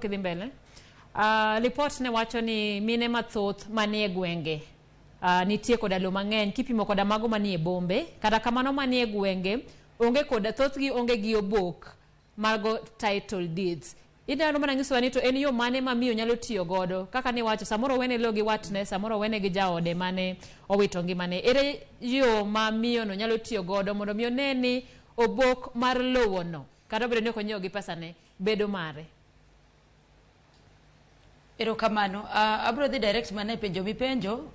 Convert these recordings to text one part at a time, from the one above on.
Kidhi mbele. Lipot ne wacho ni mine mathoth manie gwenge nitie koda lowo mang'eny kipimo koda mago manie bombe. Kata kamano manie gwenge onge koda, thothgi onge gi obok mago title deeds. Inyalo mana nyisowa ni to en yo mane ma miyo nyalo tiyo godo kaka niwacho samoro owene lowo gi watne, samoro owene gi jaode mane owito ngimane. Ere yo ma miyo no nyalo tiyo godo mondo mi one ni obok mar lowo no kata obedo ni ok onyiewo gi pesane bedo mare? Erokamano. Abro dhi direct mana e penjo mipenjo.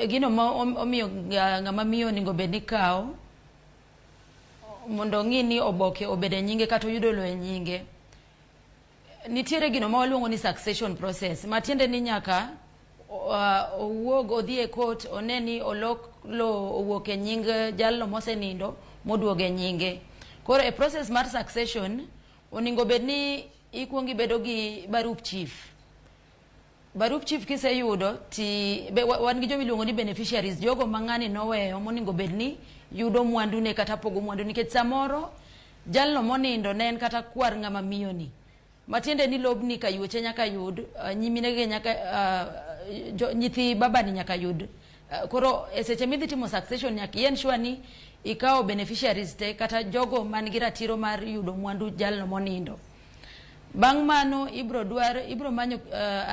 Gino ma omiyo ng'ama miyo onego bed ni kawo mondo ong'i ni oboke obedo e nyinge kata oyudo lowo e nyinge. Nitiere gino ma waluongo ni succession process, matiende ni nyaka owuog odhi e court one ni olok lowo owuok e nying jalno mosenindo moduogo e nyinge. Koro e process mar succession, onego bed ni ikuongo ibedo gi barup chief. Barup chief kiseyudo ti be, wan gi joma iluongo ni beneficiaries, jogo ma ng'ani noweyo monego bed ni yudo mwandune kata pogo mwandu, nikech samoro jalno monindo ne en kata kwar ng'ama miyo ni. Matiende ni lobni kayuoche nyaka yud, nyiminege nyaka, nyithi babani nyaka yud. Koro e seche midhi timo succession nyaka i ensure ni ikawo beneficiaries te kata jogo man gi ratiro mar yudo mwandu jalno monindo. Bang' mano ibro dwar, ibro manyo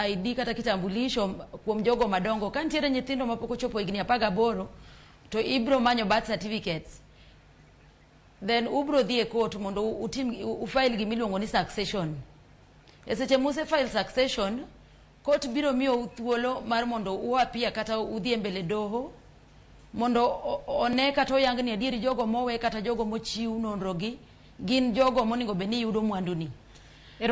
ID kata kitambulisho kuom jogo madongo. Ka nitiere nyithindo mapok ochopo higni 18 to ibro manyo birth certificates. Then ubro dhi e court mondo utim ufile gimiluongo ni succession. E seche muse file succession, court biro miyou thuolo mar mondo u-appear kata udhi e mbele doho mondo one kata oyang ni adieri jogo mowe kata jogo mochiw nonro gi gin jogo monego bed ni yudo mwandu ni.